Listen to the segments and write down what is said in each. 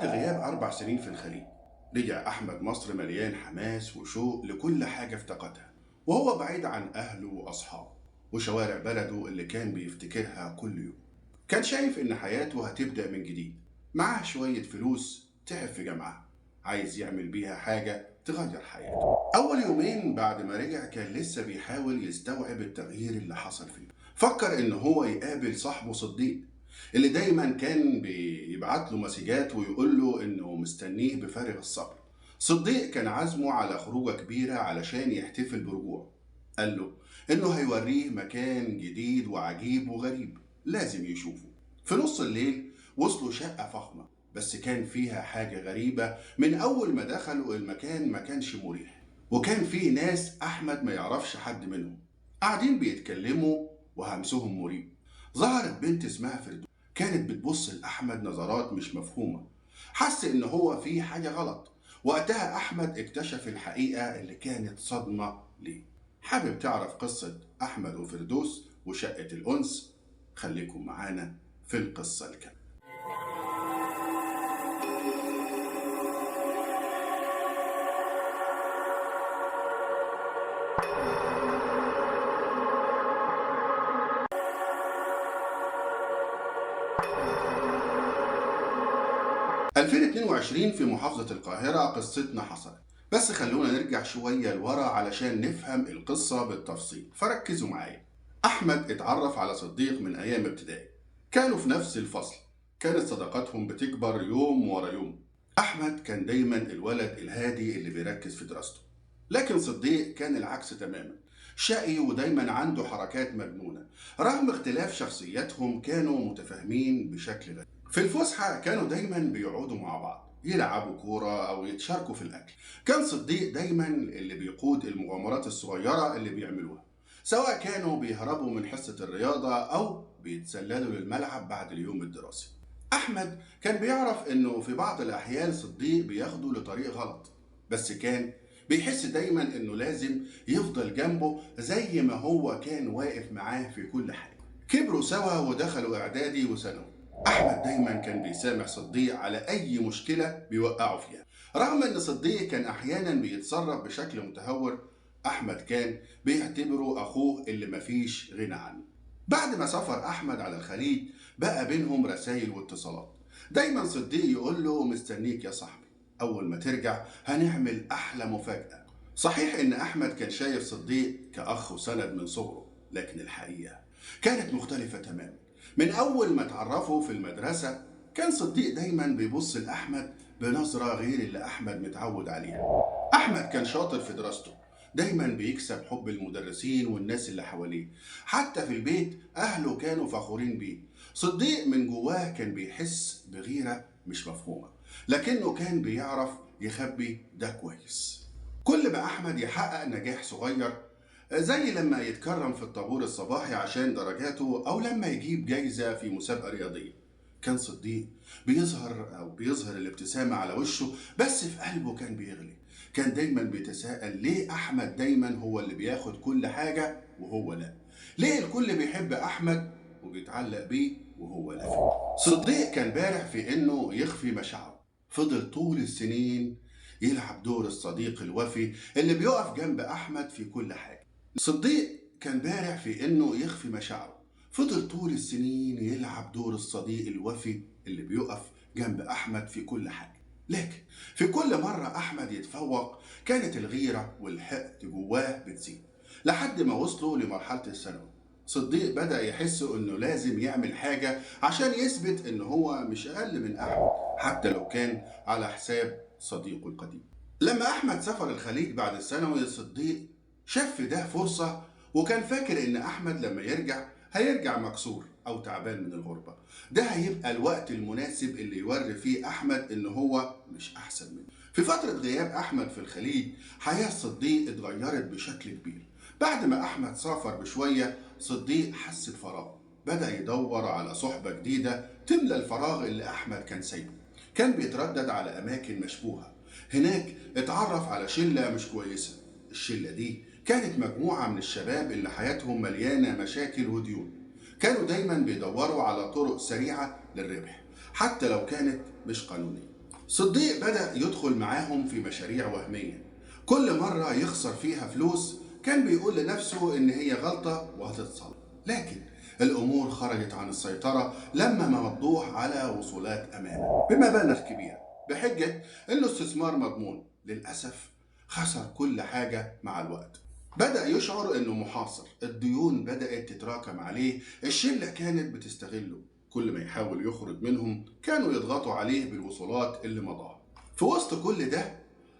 بعد غياب 4 سنين في الخليج رجع أحمد مصر مليان حماس وشوق لكل حاجة افتقدها، وهو بعيد عن أهله وأصحابه وشوارع بلده اللي كان بيفتكرها كل يوم. كان شايف إن حياته هتبدأ من جديد، معاه شوية فلوس تعب في جامعة، عايز يعمل بيها حاجة تغير حياته. أول يومين بعد ما رجع كان لسه بيحاول يستوعب التغيير اللي حصل فيه. فكر إن هو يقابل صاحبه صديق اللي دايما كان بيبعت له مسجات ويقول له إنه مستنيه بفارغ الصبر. صديق كان عازمه على خروجة كبيرة علشان يحتفل برجوعه. قال له إنه هيوريه مكان جديد وعجيب وغريب لازم يشوفه. في نص الليل وصلوا شقة فخمة، بس كان فيها حاجة غريبة. من أول ما دخلوا المكان ما كانش مريح، وكان فيه ناس أحمد ما يعرفش حد منهم قاعدين بيتكلموا وهمسهم مريب. ظهرت بنت اسمها فردوس، كانت بتبص لأحمد نظرات مش مفهومة. حس إن هو فيه حاجة غلط. وقتها أحمد اكتشف الحقيقة اللي كانت صدمة ليه. حابب تعرف قصة أحمد وفردوس وشقة الأنس؟ خليكم معانا في القصة الكاملة. في 2022 في محافظة القاهرة قصتنا حصلت، بس خلونا نرجع شوية لورا علشان نفهم القصة بالتفصيل، فركزوا معايا. أحمد اتعرف على صديق من أيام ابتدائي، كانوا في نفس الفصل، كانت صداقتهم بتكبر يوم ورا يوم. أحمد كان دايما الولد الهادي اللي بيركز في دراسته، لكن صديق كان العكس تماما، شقي ودايما عنده حركات مجنونة. رغم اختلاف شخصياتهم كانوا متفاهمين بشكل غريب. في الفسحة كانوا دايما بيقعدوا مع بعض، يلعبوا كورة أو يتشاركوا في الأكل. كان صديق دايما اللي بيقود المغامرات الصغيرة اللي بيعملوها، سواء كانوا بيهربوا من حصة الرياضة أو بيتسللوا للملعب بعد اليوم الدراسي. أحمد كان بيعرف إنه في بعض الأحيان صديق بياخده لطريق غلط، بس كان بيحس دايما إنه لازم يفضل جنبه زي ما هو كان واقف معاه في كل حاجة. كبروا سوا ودخلوا إعدادي وثانوي. أحمد دايما كان بيسامح صديق على أي مشكلة بيوقعوا فيها، رغم إن صديق كان أحيانا بيتصرف بشكل متهور. أحمد كان بيعتبره أخوه اللي مفيش غنى عنه. بعد ما سافر أحمد على الخليج بقى بينهم رسائل واتصالات. دايما صديق يقول له مستنيك يا صاحبي، أول ما ترجع هنعمل أحلى مفاجأة. صحيح إن أحمد كان شايف صديق كأخ وسند من صغره، لكن الحقيقة كانت مختلفة تماما. من أول ما تعرفوا في المدرسة كان صديق دايما بيبص لأحمد بنظرة غير اللي أحمد متعود عليها. أحمد كان شاطر في دراسته، دايما بيكسب حب المدرسين والناس اللي حواليه، حتى في البيت أهله كانوا فخورين بيه. صديق من جواه كان بيحس بغيرة مش مفهومة، لكنه كان بيعرف يخبي ده كويس. كل ما أحمد يحقق نجاح صغير، زي لما يتكرم في الطابور الصباحي عشان درجاته أو لما يجيب جايزة في مسابقة رياضية، كان صديق بيظهر الابتسامة على وشه، بس في قلبه كان بيغلي. كان دايما بيتساءل ليه أحمد دايما هو اللي بياخد كل حاجة وهو لا، ليه الكل بيحب أحمد وبيتعلق بيه وهو لا. صديق كان بارع في إنه يخفي مشاعره، فضل طول السنين يلعب دور الصديق الوفي اللي بيقف جنب أحمد في كل حاجة. صديق كان بارع في إنه يخفي مشاعره، فضل طول السنين يلعب دور الصديق الوفي اللي بيقف جنب أحمد في كل حاجة. لكن في كل مرة أحمد يتفوق كانت الغيرة والحقد جواه بتزيد، لحد ما وصلوا لمرحلة الثانوي. صديق بدأ يحس إنه لازم يعمل حاجة عشان يثبت إنه هو مش أقل من أحمد، حتى لو كان على حساب صديقه القديم. لما أحمد سافر الخليج بعد الثانوي، صديق شاف في ده فرصة، وكان فاكر إن أحمد لما يرجع هيرجع مكسور أو تعبان من الغربة، ده هيبقى الوقت المناسب اللي يوري فيه أحمد إن هو مش أحسن منه. في فترة غياب أحمد في الخليج حياة صديق اتغيرت بشكل كبير. بعد ما أحمد سافر بشوية صديق حس بفراغ، بدأ يدور على صحبة جديدة تملى الفراغ اللي أحمد كان سايبه. كان بيتردد على أماكن مشبوهة، هناك اتعرف على شلة مش كويسة. الشلة دي كانت مجموعة من الشباب اللي حياتهم مليانة مشاكل وديون، كانوا دايما بيدوروا على طرق سريعة للربح حتى لو كانت مش قانونية. صديق بدأ يدخل معاهم في مشاريع وهمية، كل مرة يخسر فيها فلوس كان بيقول لنفسه إن هي غلطة وهتتصلح، لكن الأمور خرجت عن السيطرة لما مضوح على وصولات أمانة بمبالغ كبيرة بحجة إنه استثمار مضمون. للأسف خسر كل حاجة مع الوقت. بدأ يشعر إنه محاصر، الديون بدأت تتراكم عليه، الشلة كانت بتستغله، كل ما يحاول يخرج منهم كانوا يضغطوا عليه بالوصولات اللي مضاها. في وسط كل ده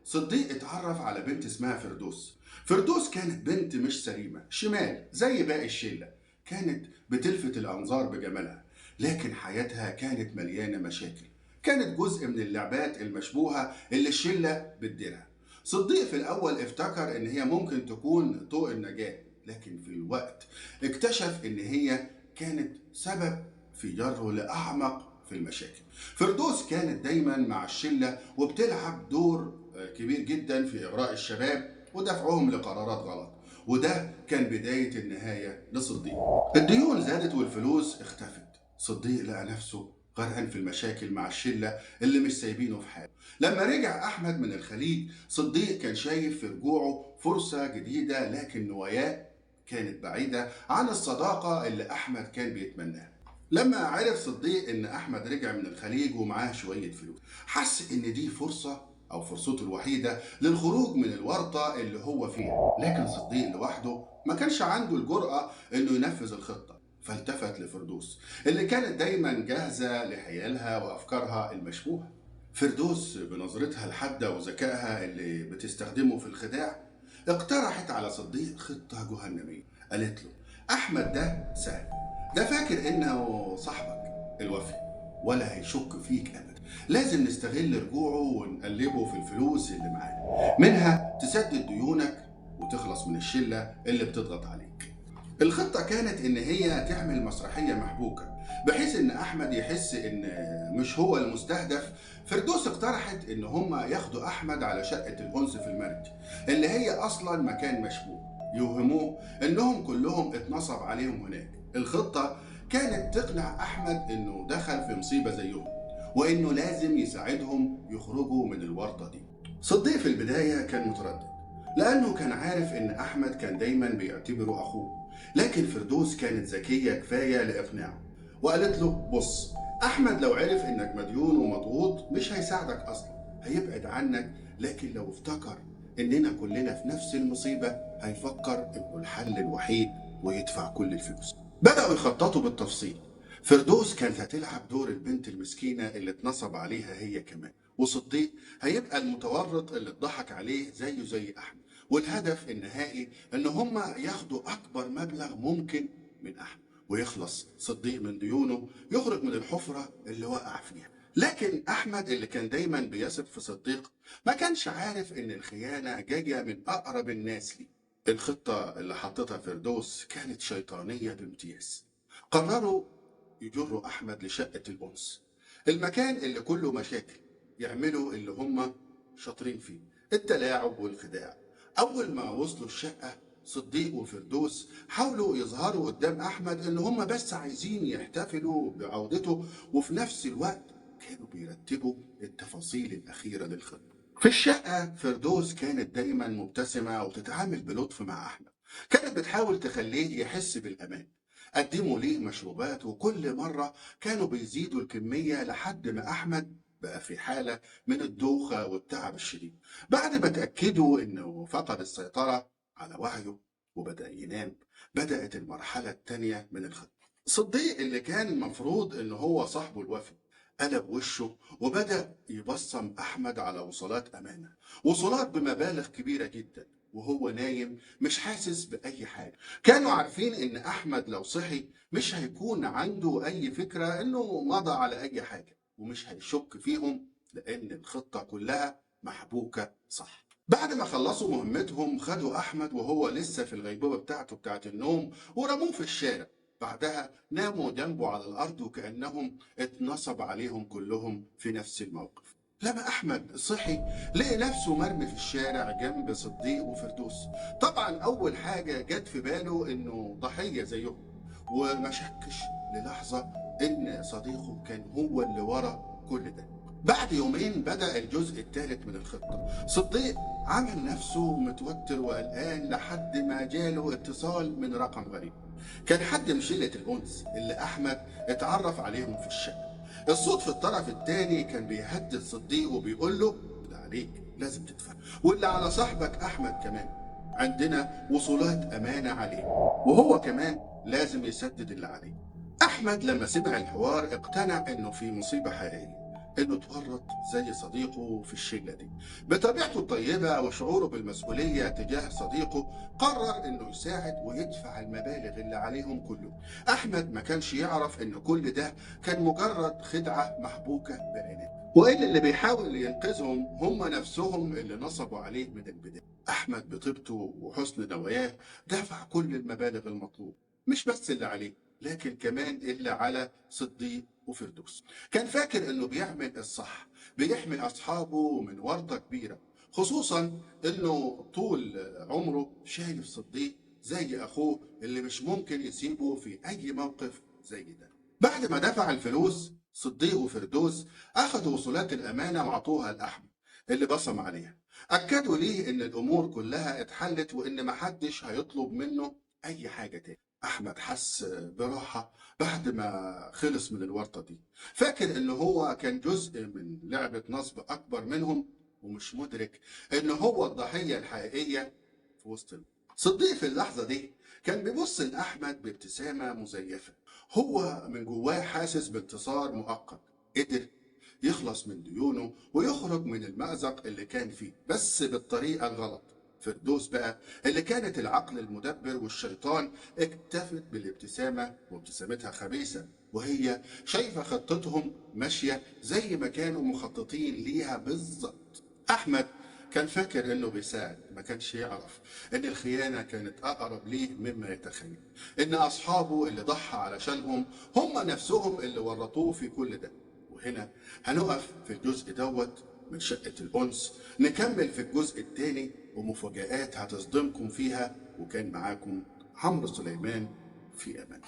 صديق اتعرف على بنت اسمها فردوس. فردوس كانت بنت مش سليمة، شمال زي باقي الشلة، كانت بتلفت الأنظار بجمالها، لكن حياتها كانت مليانة مشاكل، كانت جزء من اللعبات المشبوهة اللي الشلة بتديرها. صديق في الأول افتكر إن هي ممكن تكون طوق النجاة، لكن في الوقت اكتشف إن هي كانت سبب في جره لأعمق في المشاكل. فردوس كانت دايما مع الشلة وبتلعب دور كبير جدا في إغراء الشباب ودفعهم لقرارات غلط، وده كان بداية النهاية لصديق. الديون زادت والفلوس اختفت، صديق لقى نفسه غرقان في المشاكل مع الشلة اللي مش سايبينه في حاله. لما رجع أحمد من الخليج صديق كان شايف في رجوعه فرصة جديدة، لكن نواياه كانت بعيدة عن الصداقة اللي أحمد كان بيتمناها. لما عرف صديق إن أحمد رجع من الخليج ومعاه شوية فلوس، حس إن دي فرصة أو فرصته الوحيدة للخروج من الورطة اللي هو فيها، لكن صديق لوحده ما كانش عنده الجرأة إنه ينفذ الخطة، فالتفت لفردوس اللي كانت دايما جاهزة لحيالها وأفكارها المشبوهة. فردوس بنظرتها الحادة وذكائها اللي بتستخدمه في الخداع اقترحت على صديق خطة جهنمية. قالت له أحمد ده سهل، ده فاكر إنه صاحبك الوفي ولا هيشك فيك أبدا، لازم نستغل رجوعه ونقلبه في الفلوس اللي معاه، منها تسدد ديونك وتخلص من الشلة اللي بتضغط عليك. الخطة كانت إن هي تعمل مسرحية محبوكة بحيث إن أحمد يحس إن مش هو المستهدف. فردوس اقترحت إن هما ياخدوا أحمد على شقة الأنس في المرج اللي هي أصلا مكان مشبوه، يوهموه إنهم كلهم اتنصب عليهم هناك. الخطة كانت تقنع أحمد إنه دخل في مصيبة زيهم وإنه لازم يساعدهم يخرجوا من الورطة دي. صديق في البداية كان متردد لأنه كان عارف إن أحمد كان دايما بيعتبره أخوه، لكن فردوس كانت ذكية كفاية لإقناعه وقالت له بص، أحمد لو عرف إنك مديون ومضغوط مش هيساعدك أصلا، هيبعد عنك، لكن لو افتكر إننا كلنا في نفس المصيبة هيفكر إنه الحل الوحيد ويدفع كل الفلوس. بدأوا يخططوا بالتفصيل. فردوس كانت هتلعب دور البنت المسكينة اللي اتنصب عليها هي كمان، وصديق هيبقى المتورط اللي اتضحك عليه زيه زي أحمد، والهدف النهائي إن هما ياخدوا أكبر مبلغ ممكن من أحمد ويخلص صديق من ديونه، يخرج من الحفرة اللي وقع فيها. لكن أحمد اللي كان دايما بيثق في صديق ما كانش عارف إن الخيانة جاية من أقرب الناس ليه. الخطة اللي حطتها فردوس كانت شيطانية بامتياز. قرروا يجروا أحمد لشقة الأنس، المكان اللي كله مشاكل، يعملوا اللي هم شاطرين فيه، التلاعب والخداع. أول ما وصلوا الشقة صديق وفردوس حاولوا يظهروا قدام أحمد إن هم بس عايزين يحتفلوا بعودته، وفي نفس الوقت كانوا بيرتبوا التفاصيل الأخيرة للخطة. في الشقة فردوس كانت دايما مبتسمة وتتعامل بلطف مع أحمد، كانت بتحاول تخليه يحس بالأمان. قدموا ليه مشروبات وكل مرة كانوا بيزيدوا الكمية لحد ما أحمد بقى في حالة من الدوخة والتعب الشديد. بعد ما تأكدوا إنه فقد السيطرة على وعيه وبدأ ينام، بدأت المرحلة الثانية من الخطة. صديق اللي كان المفروض إنه هو صاحبه الوفي قلب وشه وبدأ يبصم أحمد على وصولات أمانة، وصولات بمبالغ كبيرة جدا، وهو نايم مش حاسس بأي حاجة. كانوا عارفين إن أحمد لو صحي مش هيكون عنده أي فكرة إنه مضى على أي حاجة ومش هيشك فيهم، لأن الخطة كلها محبوكة صح. بعد ما خلصوا مهمتهم خدوا أحمد وهو لسه في الغيبوبة بتاعته بتاعت النوم ورموه في الشارع. بعدها ناموا جنبه على الأرض وكأنهم اتنصب عليهم كلهم في نفس الموقف. لما أحمد صحي لقي نفسه مرمي في الشارع جنب صديق وفردوس. طبعا أول حاجة جت في باله إنه ضحية زيهم، وما شكش للحظة إن صديقه كان هو اللي ورا كل ده. بعد يومين بدأ الجزء الثالث من الخطة. صديق عمل نفسه متوتر وقلقان لحد ما جاله اتصال من رقم غريب. كان حد من شلة الأنس اللي أحمد اتعرف عليهم في الشقة. الصوت في الطرف الثاني كان بيهدد صديق وبيقول له ده عليك لازم تدفع، واللي على صاحبك أحمد كمان، عندنا وصولات أمانة عليه، وهو كمان لازم يسدد اللي عليه. أحمد لما سمع الحوار اقتنع إنه في مصيبة حقيقية، إنه اتورط زي صديقه في الشلة دي. بطبيعته الطيبة وشعوره بالمسؤولية تجاه صديقه قرر إنه يساعد ويدفع المبالغ اللي عليهم كله. أحمد ما كانش يعرف إن كل ده كان مجرد خدعة محبوكة بعناد، وإن اللي بيحاول ينقذهم هم نفسهم اللي نصبوا عليه من البداية. أحمد بطيبته وحسن نواياه دفع كل المبالغ المطلوبة، مش بس اللي عليه لكن كمان اللي على صديق وفردوس. كان فاكر انه بيعمل الصح، بيحمي اصحابه من ورطة كبيرة، خصوصا انه طول عمره شايف صديق زي اخوه اللي مش ممكن يسيبه في اي موقف زي ده. بعد ما دفع الفلوس صديق وفردوس اخذوا وصولات الامانة وعطوها لاحمد اللي بصم عليها. اكدوا ليه ان الامور كلها اتحلت وان محدش هيطلب منه اي حاجة تاني. أحمد حس براحة بعد ما خلص من الورطة دي، فاكر إن هو كان جزء من لعبة نصب أكبر منهم، ومش مدرك إن هو الضحية الحقيقية في وسط. صديق في اللحظة دي كان بيبص لأحمد بابتسامة مزيفة، هو من جواه حاسس بانتصار مؤقت، قدر يخلص من ديونه ويخرج من المأزق اللي كان فيه، بس بالطريقة الغلط. فردوس بقى اللي كانت العقل المدبر والشيطان اكتفت بالابتسامة، وابتسامتها خبيثة، وهي شايفة خطتهم ماشية زي ما كانوا مخططين ليها بالظبط. أحمد كان فاكر إنه بيساعد، ما كانش يعرف إن الخيانة كانت أقرب ليه مما يتخيل، إن أصحابه اللي ضحى علشانهم هم نفسهم اللي ورطوه في كل ده. وهنا هنقف في الجزء دوت من شقة الأنس، نكمل في الجزء الثاني ومفاجآت هتصدمكم فيها. وكان معاكم عمرو سليمان، في أمان.